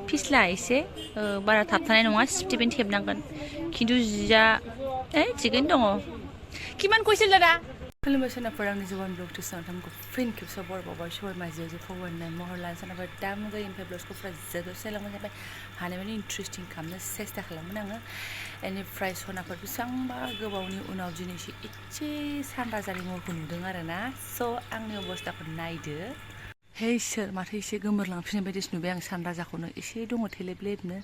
फिस्ला एसे बारा थाबथानाय नङा सिफ्टेबेन थेबनांगोन खिन्थु जिया थिगैनो दङ किमान কৈছিল दादा खुलुमबाय सोनाफोर आंनि जबान ब्लग टिउसनाव नोंथांखौ फिन खेबसेयाव बरबावबाय सबाय माइजों जे फवरनाय महर लानो सानबाय दा मोजां इमफ्राय ब्लग्सखौ जोबोद सायलांबाय जाबाय हानायमानि इन्टारेस्टिं खालामनो सेस्था खालामोन आङो बेनिफ्राय सनाफोर बेसेबांबा गोबावनि उनाव दिनैसो एसे सानराजानि महरखौ नुदों आरोना स' आंनि अबस्थाखौ नायदो हे इसोर माथो एसे गोमोरलांफिननाय बायदिसो नुबाय आं सानराजाखौनो एसे दङ थेलेबलेबनो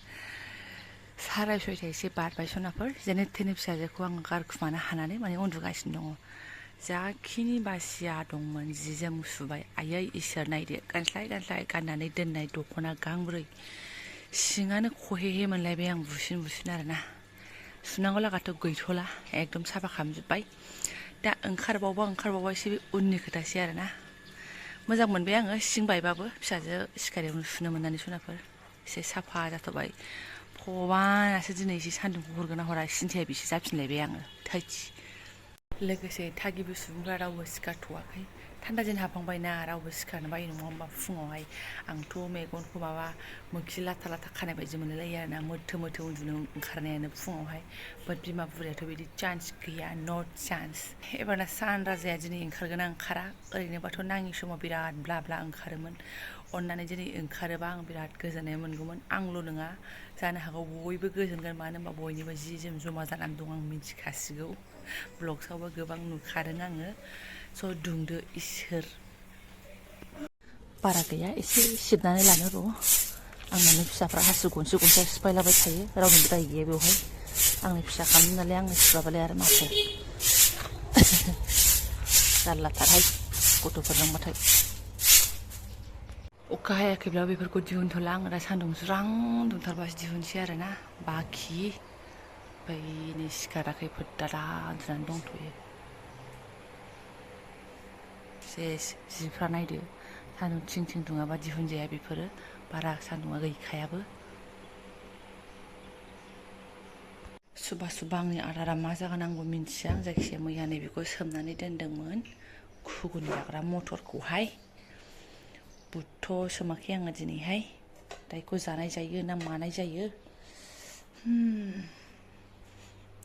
6:30 एसे बारबाय सनाफोर जेने थेने फिसाजोखौ आं गारखुमानो हानानै माने उन्दुगासिनो दङ जाखिनि बासिया दंमोन जि जोम सुबाय आयै इसोर नायदो गानस्लाय गानस्लाय गाननानै दोननाय दख'ना गांब्रै सिङानो खहेहे मोनलायबाय आं बुसिन बुसिन आरोना सुनांगौ लागाथ' गैथ'ला एकदम साफा खालामजोब्बाय दा ओंखारबावबा एसे उननि खोथासै आरोना मोजां मोनबाय आङो सिं बायबाबो फिसाजो सिखारियावनो सुनो मोननानै सनाफोर एसे साफा जाथ'बाय भगबानासो दिनै एसे सान्दुंखौ हरगोन ना हरा सिन्थाया बेसे जाफिनलायबाय आङो थैथि लोगोसे थागिबि सुबुंफ्रा रावबो सिखारथ'वाखै थान्दा दिन हाबहांबायना रावबो सिखारनो बायो नङा होमबा फुङावहाय आंथ' मेगनखौ माबा मोखि लाथा लाथा खानाय बायदि मोनलायलायो आरोना मोथो मोथो उन्दुनो ओंखारनायानो फुङावहाय बाट बिमा बुरैयाथ' बिदि चान्स गैया नट चान्स एबारना सानराजाया दिनै ओंखारगोन ना ओंखारा ओरैनोबाथ' नाङि समाव बिराद ब्ला ब्ला ओंखारोमोन अननानै दिनै ओंखारोबा आं बिराद गोजोननाय मोनगौमोन आंल' नङा जानो हागौ बयबो गोजोनगोन मानो होनबा बयनिबो जि जोम जमा जानानै दं आं मिथिखासिगौ ब्लग्सआवबो गोबां नुखादों आङो स' दुंदो इसोर बारा गैया एसे सिबनानै लानो र' आंनानो फिसाफ्रा हासिब गनसे सिफायलाबाय थायो रावनिबो दाय गैया बेवहाय आंनि फिसा खालामनो नालाय आंनो सिबाबालाय आरो माथो जारलाथारहाय गथ'फोरजोंबाथाय अखा हायाखैब्ला बेफोरखौ दिहुनथ'ला आङो दा सान्दुं ज्रां दुंथारबासो दिहुनसै आरोना बाखि बैनि सिखाराखै फोद्दाला उन्दुनानै दंथ'यो सेस जिफ्रा नायदो सान्दुं थिं थिं दुङाबा दिहुनजाया बेफोरो बारा सान्दुङा गैखायाबो सुबा आंनि आदारा मा जागोन आंबो मिन्थिया आं जायखिजाया मैया नैबेखौ सोमनानै दोनदोंमोन खुगुनि जाग्रा मटरखौहाय बुटथ' सोमाखै आङो दिनैहाय दा बेखौ जानाय जायो ना मानाय जायो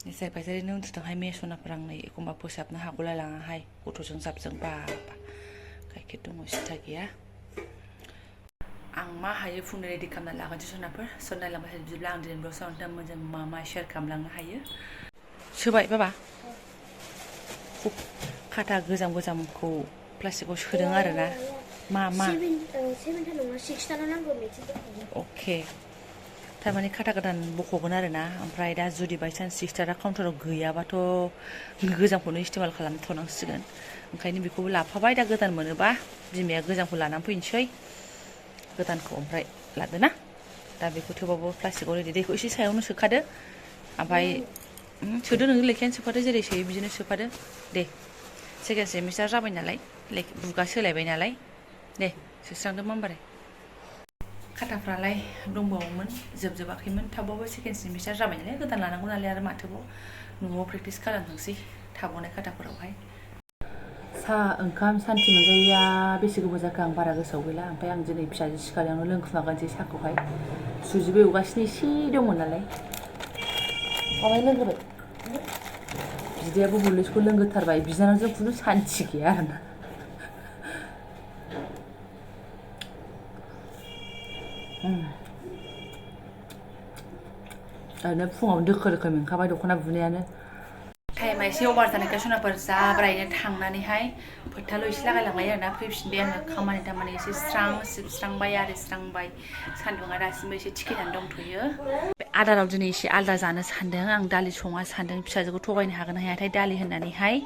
जाय बायजारिनो उन्दुदोंहाय मेसनाफोर आं नै एखमबा फोसाबनो हागौलाय लाङाहाय गथ'जों जाबजों बाबा गाइखेर दङ सिथा गैया आं मा हायो फुंनि रेडि खालामना लागोनसै सनाफोर नायलांबाय थादो बिदिब्ला आं दिनै ब्लग्सआव मोजां मा शेयार खालामलांनो हायो सोबाय बाबा खाथा गोजामखौ प्लास्टिकआव सोदों आरोना मा 7 नङा 6 थाना नांगौ अके थारमाने खाथा गोदान बख'गोन आरोना ओमफ्राय दा जुदि बायसान्स सिस्टारा काउन्टाराव गैयाबाथ' गोजामखौनो इस्तेमाल खालामथ'नांसिगोन ओंखायनो बेखौबो लाफाबाय दा गोदान मोनोबा बिमाया गोजामखौ लानानै फैनोसै गोदानखौ ओमफ्राय लादो ना दा बेखौ थेवबाबो प्लास्टिकआव रेडि दैखौ एसे सायावनो सोखादो ओमफ्राय सोदो नोङो लेखायानो सोफादो जेरै सोयो बिदिनो सोफादो दे सेकेन्ड सेमिस्टार जाबाय नालाय बुकआ सोलायबाय नालाय दे सोस्रांदो मामबारै खाथाफ्रालाय दंबावोमोन जोबजोबाखैमोन थाबावबो सेकेन्ड सेमिस्टार जाबाय नालाय गोदान लानांगौ नालाय आरो माथोबाव न'आव प्रेक्टिस खालामथोंसै थाबावनाय खाथाफोरावहाय साहा ओंखाम सान्थि मोनजायैया बेसे गोबाव जाखो आं बारा गोसोआव गैला ओमफ्राय आं दिनै फिसाजो सिखारियावनो लोंखुमागोनसै साहाखौहाय सुजिबो एवगासिनो एसे दंमोन नालाय माबाय लोंग्रोबाय बिदायाबो हरलिक्सखौ लोंग्रोथारबाय बिनानावजों खुनु सान्थि गैया आरोना ओरैनो फुङाव दोखो मोनखाबाय दख'ना बुनायानो टाइमा एसे अभार जानायखाय सनाफोर जाब्रायनो थांनानैहाय फोथाल' एसे लागायलांबाय आरोना फैफिनबाय आङो खामानि दामानि एसे सिबस्रांबाय आरो स्रांबाय सान्दुङा दासिमबो एसे थिखिनानै दंथ'यो आदाराव दिनै एसे आलदा जानो सान्दों आं दालि सङा सान्दों फिसाजोखौ थगायनो हागोन ना हायाथाय दालि होननानैहाय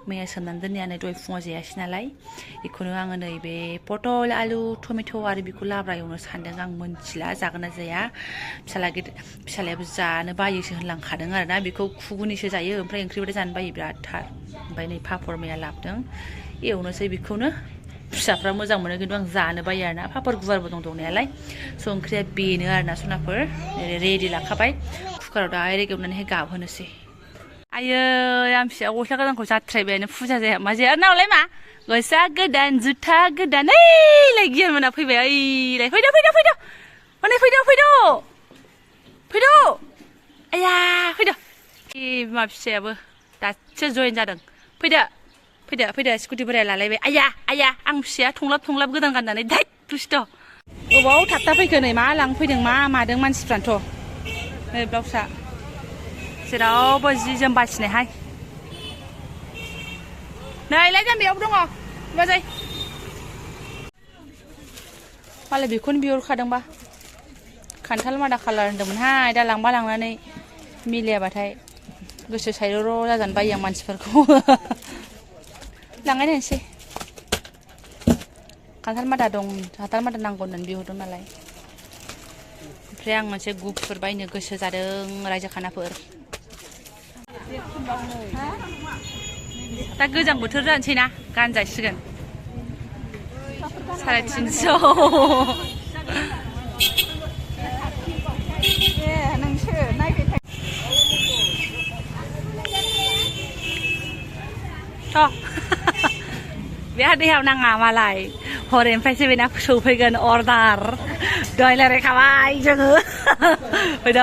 मैया सोमनानै दोननायानो दहाय फुङाव जायासै नालाय बेखौनो आङो नैबे पटल आलु टमेट' आरो बेखौ लाब्रा एवनो सान्दों आं मोनथिला जागोन ना जाया फिसालायाबो जानो बायोसो होनलांखादों आरोना बेखौ खुगुनिसो जायो ओमफ्राय ओंख्रिबाथाय जानो बायो बिरादथार ओमफ्राय नै पापर मैया लाबोदों एवनोसै बेखौनो फिसाफ्रा मोजां मोनो खिन्थु आं जानो बायो आरोना पापर गुवारबो दंनायालाय स' ओंख्रिया बेनो आरोना सनाफोर रेडि लाखाबाय कुकाराव डाइरेक्ट एवनानैहाय गाबहोनोसै आयै आं फिसा गस्ला गोदानखौ जाथ्रायबायानो फुजा जाया मा जाया नावलाय मा गस्ला गोदान जुथा गोदान ओइलाय गियान मोना फैबाय ओइलाय फैदो हनै फैदो बिमा फिसायाबो दासो जयेन जादों फैदो स्कुटि बोराय लालायबाय आया आं फिसाया थंलाब गोदान गाननानै दाइट दुस्थ' अबाव थाबथाफैखो नै मा लांफैदों मा मादों मानसिफ्रानोथ' नै ब्लाउसआ जेरावबो जि जोम बासिनायहाय नैलाय जाम्बियावबो दङ बाजै मालाय बेखौनो बिहरखादोंबा खान्थाल मादा कालार होन्दोंमोनहाय दा लांबा लांनानै मिलायाबाथाय गोसो सायर' जाजानो बायो आं मानसिफोरखौ लांनाय नायनोसै खान्थाल मादा नांगौ होननानै बिहरदों नालाय ओमफ्राय आं मोनसे गुफुर बायनो गोसो जादों रायजो खानाफोर दा गोजां बोथोर जानोसै ना गानजासिगोन 350 बेहा दैयाव नाङा मालाय हरैनिफ्रायसो बेना सौफैगोन अर्डार दहाय रायलायखाबाय जोङो फैद'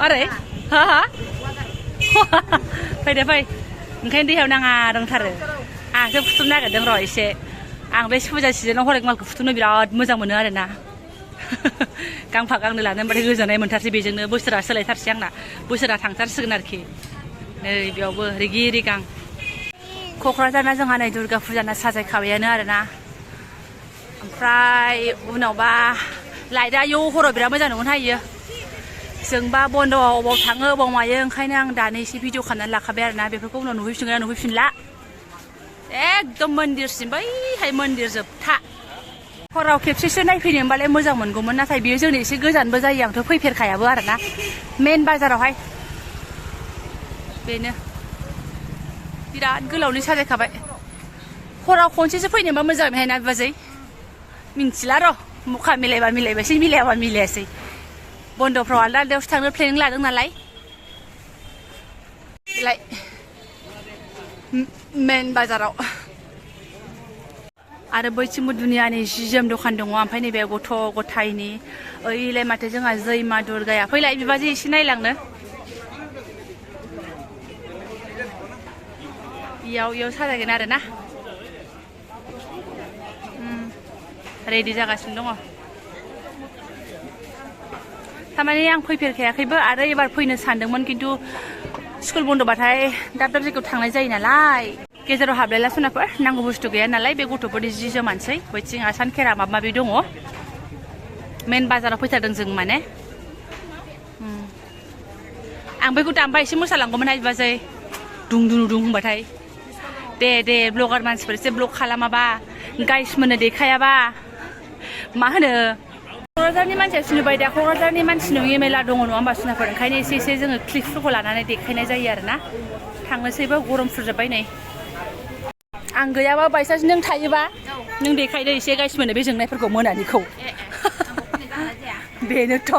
ओरै हा फैदो फै ओंखायनो दैयाव नाङा दंथारो आंसो फुथुमनो नागिरदों र' एसे आं बे फुजा सिजोनाव हरेक मालखौ फुथुमनो बिराद मोजां मोनो आरोना गांफा गांनै लानो होनबाथाय गोजोननाय मोनथारसै बेजोंनो बोसोरा सोलायथारसै आंना बोसोरा थांथारसिगोन आरोखि नै बेयावबो रिगि रिगां क'क्राझारना जोंहा नै दुर्गा फुजाना साजायखाबायानो आरोना ओमफ्राय उनावबा लाइटआ इयाव हराव बिराद मोजां नुगोनहायो जोंबा बन्द'आव अबाव थाङो अबाव मायो ओंखायनो आं दानो एसे भिडिअ खालामनानै लाखाबाय आरोना बेफोरखौ उनाव नुहैफिनला एकदम मन्दिरसिम बैहाय मन्दिर जोबथा हराव खेबसेसो नायफैनो होनबालाय मोजां मोनगौमोन नाथाय बेयो जोंनि एसे गोजानबो जायो आंथ' फैफेरखायाबो आरोना मेन बाजारावहाय बेनो बिराद गोलावनि साजायखाबाय हराव खनसेसो फैनोबा मोजां बेहाय ना बाजै मिन्थिला र' मुखा मिलायबा मिलायबायसै मिलायाबा मिलायासै बन्द'फ्राव आलदा आलदायावसो थांनो प्लेनिं लादों नालाय मेन बाजाराव आरो बैथिंबो दुनियानि जि जोम दखान दङ ओमफ्राय नैबे गथ' गथायनि ओइलाय माथो जोंहा जैमा दुर्गाया फैलाय बिबाजै एसे नायलांनो इयाव साजायगोन आरोना रेडि जागासिनो दङ थारमाने आं फैफेरखायाखैबो आरो एबार फैनो सानदोंमोन खिन्थु स्कुल बन्द'बाथाय दाब जायगायाव थांनाय जायो नालाय गेजेराव हाबलायला सनाफोर नांगौ बुस्थु गैया नालाय बे गथ'फोरनि जि जोमानोसै बैथिं आसान खेरा माबा माबि दङ मेन बाजाराव फैथारदों जों माने आं बैखौ दामबा एसे मोसालांगौमोन हाय बाजै दुं होनबाथाय दे ब्लगार मानसिफोर एसे ब्लग खालामाबा गाइस मोननो देखायाबा मा होनो क'क्राझारनि मानसिया सिनुबाय दा क'क्राझारनि मानसि नङि मेला दङ नङा होमबा सुनाफोर ओंखायनो एसे जोङो क्लिपफोरखौ लानानै देखायनाय जायो आरोना थांनोसैबो गरम फुरजोब्बाय नै आं गैयाबा बायसान्स नों थायोबा नों देखायदो एसे गाइस मोनो बे जोंनायफोरखौ मोनानिखौ बेनोथ'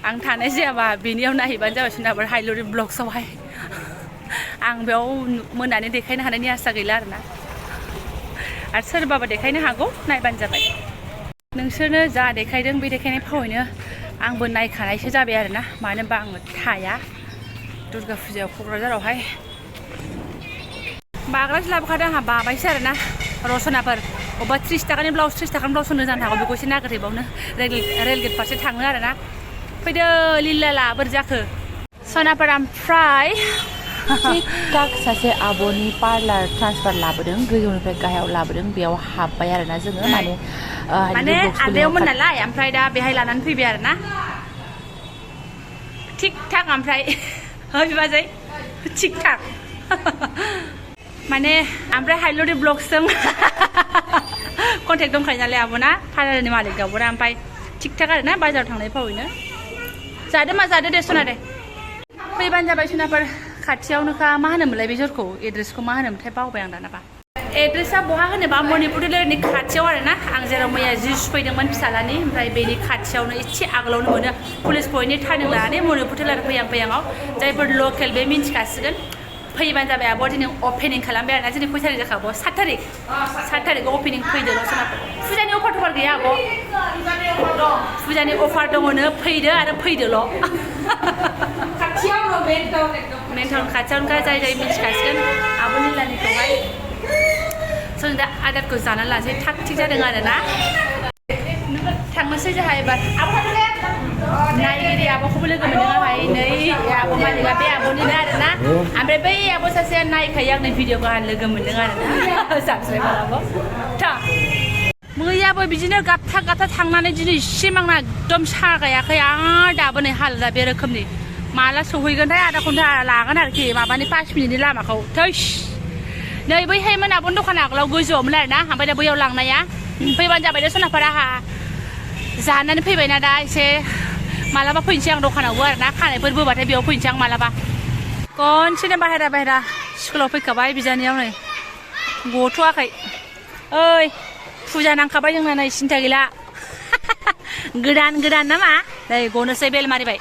आं थानाय जायाबा बेनियाव नायहैबानो जाबाय सुनाफोर हाइलरि ब्लग्सआवहाय आं बेयाव मोनानै देखायनो हानायनि आसा गैला आरोना आरो सोरबाबा देखायनो हागौ नायबानो जाबाय नोंसोरनो जा देखायदों बे देखायनाय फावैनो आंबो नायखानायसो जाबाय आरोना मानो होनबा आङो थाया दुर्गा फुजायाव क'क्राझारावहाय बाग्रासो लाबोखादों आंहा बाबायसो आरोना रसनाफोर अबेबा 30 थाखानि ब्लाउस होनो जानो हागौ बेखौ एसे नागिरहैबावनो रेलगेट फारसे थाङो आरोना फैदो लिलाला बोरै जाखो सनाफोर ओमफ्राय सासे आब'नि पार्लार ट्रान्सफार लाबोदों गोजौनिफ्राय गाहायाव लाबोदों बेयाव हाबबाय आरोना जोङो माने आलदायावमोन नालाय ओमफ्राय दा बेहाय लानानै फैबाय आरोना थिक थाक ओमफ्राय बिबाजै थिक थाक माने ओमफ्राय हाइलरि ब्लग्सजों कन्टेक्ट दंखायो नालाय आब'ना पार्लारनि मालिक गावबोना ओमफ्राय थिक थाक आरोना बाजाराव थांनाय फावैनो जादो दे सना दे फैबानो जाबाय सनाफोर खाथियावनोखा मा होनोमोनलाय बे जरखौ एड्रेसखौ मा होनोमोनथाय बावबाय आं दानाबा एड्रेसा बहा होनोबा मणिपुर टेलारनि खाथियाव आरोना आं जेराव मैया जि सुफैदोंमोन फिसालानि ओमफ्राय बेनि खाथियावनो एसे आगोलावनो मोनो पुलिस पइन्टनि टार्निं लानानै मणिपुर टेलार फैयांआव जायफोर लकेल बे मिन्थिखासिगोन फैबानो जाबाय आब' दिनै अपेनिं खालामबाय आरोना दिनै खय थारिख जाखो आब' 7 थारिखआव अपेनिं फैदोल' सोनाब फुजानि अफार गैया आब' फुजानि अफार दङनो फैदो आरो फैदोल' खाथियाव मेन टाउन खाथियावनोखा जाय जाय मिथिखासिगोन आब' निलानिखौहाय जों दा आदारखौ जानानै लानोसै थाग थिग जादों आरो ना थांनोसै जोंहा एबार आब' नायगिरि आब'खौबो लोगो मोनदोंहाय नै आब' मालिकआ बे आब'निनो आरो ना ओमफ्राय बै आब' सासेया नायखायो आंनि भिडिअखौ आं लोगो मोनदों आरो ना साबस्क्राइबार आब' था मैयाबो बिदिनो गाबथा गाबथा थांनानै दिनैसिम आंना एकदम सागायाखै आरो दाबो नै हालोदा बे रोखोमनि माला सहैगोनथाय आधा घन्टा लागोन आरोखि माबानि 5 मिनिटनि लामाखौ थैस नै बैहायमोन आब'नि दखान आगोलाव गोजौआवमोन आरो ना ओमफ्राय दा बैयाव लांनाया फैबानो जाबाय दा सोनाफोर आहा जानानै फैबायना दा एसे मालाबा फैनोसै आं दखानावबो आरो ना खानायफोर बोबाथाय बेयाव फैनोसै आं मालाबा खनसेनो बाहेरा स्कुलाव फैखाबाय बिजानियाव नै गथ'वाखै ओइ फुजा नांखाबाय जोंना नै सिन्था गैला गोदान नामा नै गनोसै बेल मारिबाय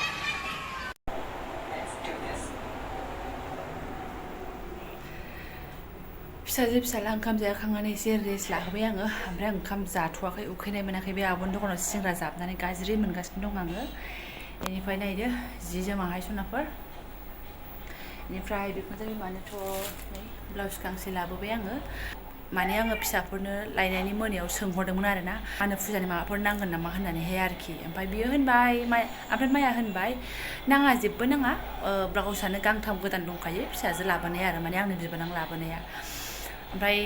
फिसाजो फिसाला ओंखाम जाखांनानै एसे रेस्ट लाहोबाय आङो ओमफ्राय ओंखाम जाथ'वाखै उखैनाय मोनाखै बे आब'नि दखानाव सिंग्रा जाबनानै गाज्रि मोनगासिनो दं आङो बेनिफ्राय नायदो जि जोमाहाय सनाफोर बेनिफ्राय बेखौनो बिमानोथ' नै ब्लाउस गांसे लाबोबाय आङो माने आङो फिसाफोरनो लायनायनि मोनायाव सोंहरदोंमोन आरो ना आंनो फुजानि माबाफोर नांगोन नामा होननानैहाय आरोखि ओमफ्राय बियो होनबाय ओमफ्राय माया होनबाय नाङा जेबो नाङा ब्लाउसआनो गांथाम गोदान दंखायो फिसाजो लाबोनाया आरो माने आंनो बिबोनां लाबोनाया ओमफ्राय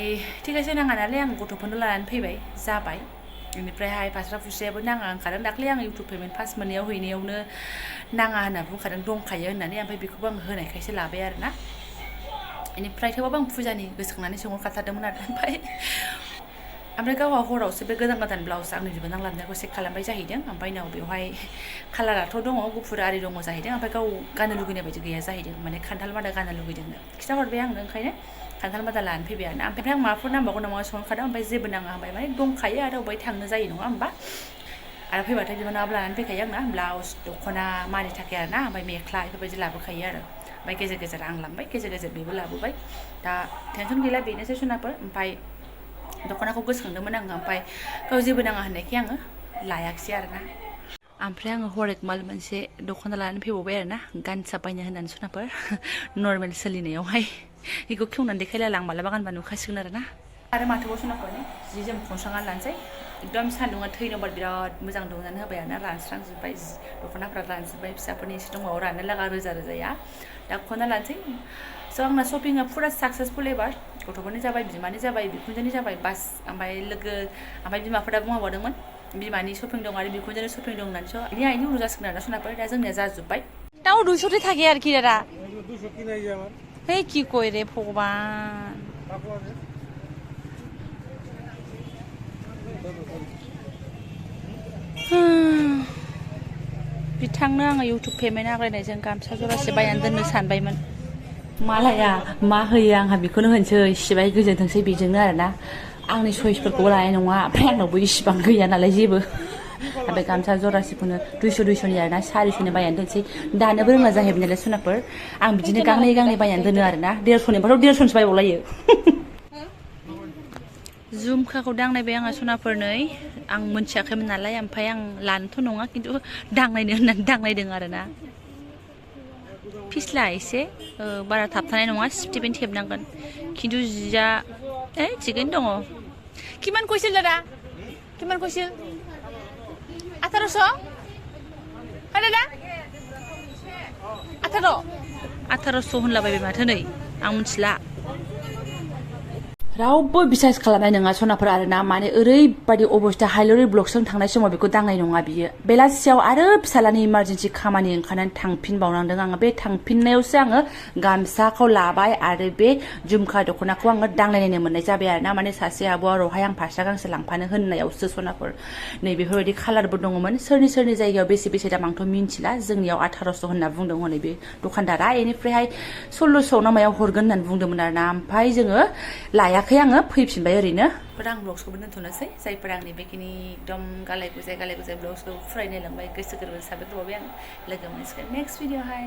थिगासे नाङा नालाय आं गथ'फोरनो लानानै फैबाय जाबाय बेनिफ्रायहाय फास्रा फुस्रायाबो नाङा होनखादों दाख्लै आं इउटुब पेमेन्ट फार्स्ट मोननायाव हैनायावनो नाङा होनना बुंखादों दंखायो होननानै ओमफ्राय बेखौबो आं होनायखायसो लाबाय आरो ना बेनिफ्राय थेवबाबो आं फुजानि गोसोखांनानै सोंहरखाथारदोंमोन आरो ओमफ्राय गावहा हरावसो बे गोदान ब्लाउस आंनि बिबोनां लाबोनायखौ चेक खालामबाय जाहैदों ओमफ्राय उनाव बेवहाय कालाराथ' दङ गुफुर आरि दङ जाहैदों ओमफ्राय गाव गाननो लुगैनाय बायदि गैया जाहैदों माने खान्थाल मादा गाननो लुगैदोंनो खिन्थाहरबाय आंनो ओंखायनो खान्थाल मादा लानानै फैबाय आरो ना ओमफ्राय आं माबाफोर नांबावगौ नामा सोंहरखादों ओमफ्राय जेबो नाङा होनबाय माने दंखायो आरो अबेहाय थांनो जायो नङा होमबा आरो फैबाथाय बिबोनाङाबो लानानै फैखायो आंना ब्लाउस दख'ना मानि थाखाय आरो ना ओमफ्राय मेख्ला बेफोरबायदि लाबोखायो आरो ओमफ्राय गेजेर आं लांबाय गेजेर बेबो लाबोबाय दा टेनसन गैला बेनोसै सनाफोर ओमफ्राय दख'नाखौ गोसोखांदोंमोन आङो ओमफ्राय गाव जेबो नाङा होननायखाय आङो लायाखिसै आरो ना ओमफ्राय आङो हरेक माल मोनसे दख'ना लानानै फैबावबाय आरो ना गानसा बायनो होननानै सनाफोर नर्मेल सोलिनायावहाय बेखौ खेवनानै देखायला आं मालाबा गानबा नुखासिगोन आरो माथोबाव सनाफोरनि जि जोम खनस्रांनानै लानोसै एकदम सान्दुङा थैनोबा बिराद मोजां दुंनानै होबाय आरो ना रानस्रांजोब्बाय दख'नाफ्रा रानजोब्बाय फिसाफोरनि एसे दंबावो राननो लागा रोजा दा खनना लानोसै स' आंना शपिंआ फुरा साक्सेसफुल एबार गथ'फोरनि जाबाय बिमानि जाबाय बिखुनजोनि जाबाय बास ओमफ्राय बिमाफोरा बुंहरबावदोंमोन बिमानि शपिं दं आरो बिखुनजोनि शपिं दं होननानैसो बेनि आइनि उनाव जासिगोन आरो सनाफोर दा जोंनिया जाजोब्बाय दाउ 200 থাকে আর কি দাদা 200 কি নাই আমার এই কি কই রে ভগবান बिथांनो आङो इउटुब पेमेन्ट आग्लायनायजों गामसा जरासे बायनानै दोननो सानबायमोन मालाया मा होयो आंहा बेखौनो होनसै सिबाय गोजोनथोंसै बेजोंनो आरोना आंनि चइसफोरखौबो लानाय नङा ओमफ्राय आंनावबो इसिबां गैया नालाय जेबो ओमफ्राय गामसा जरासेखौनो 200 आरोना 400नि बायनानै दोनसै दानोबो रोङा जाहैबाय नालाय सनाफोर आं बिदिनो गांनै बायनानै दोनो आरोना 150निफ्रायथ' 150सो बायबावलायो झुमखाखौ दांनायबाय आङो सनाफोरनै आं मोनथियाखैमोन नालाय ओमफ्राय आं लानोथ' नङा खिन्थु दांनायनो होननानै दांनायदों आरोना फिस्ला एसे बारा थाबथानाय नङा सिफ्टिपेन थेबनांगोन खिन्थु जिया थिगैनो दङ किमान কৈছিল दादा किमान কৈছিল 1800 हा दादा 1800 होनलाबायबाय माथो नै आं मिथिला रावबो बिसास खालामनाय नङा सनाफोर आरोना माने ओरैबायदि अबस्था हाइलरि ब्लगजों थांनाय समाव बेखौ दांनाय नङा बियो बेलासियाव आरो फिसालानि इमारजेन्सि खामानि ओंखारनानै थांफिनबावनांदों आङो बे थांफिननायावसो आङो गामसाखौ लाबाय आरो बे झुमखा दख'नाखौ आङो दांलायनायनो मोननाय जाबाय आरोना माने सासे आब'आ रहाय आं फास्रा गांसे लांफानो होननायावसो सनाफोर नै बेफोरबायदि कालारबो दङमोन सोरनि जायगायाव बेसे दाम आंथ' मिन्थिला जोंनियाव 1800 होनना बुंदों हनै बे दखानदारा बेनिफ्रायहाय 1600 ना मायाव हरगोन होननानै बुंदोंमोन आरोना ओमफ्राय जोङो लायाखै आङो फैफिनबाय ओरैनो आं ब्लग्सखौबो दोनथ'नोसै जायफोर आंनि बेखिनि एकदम गालाय गुजाय ब्लग्सखौ फरायनो लांबाय गोसो गोरबो साबायखर बावबाय आं लोगो मोनसिगोन नेक्स्ट भिडिअ'हाय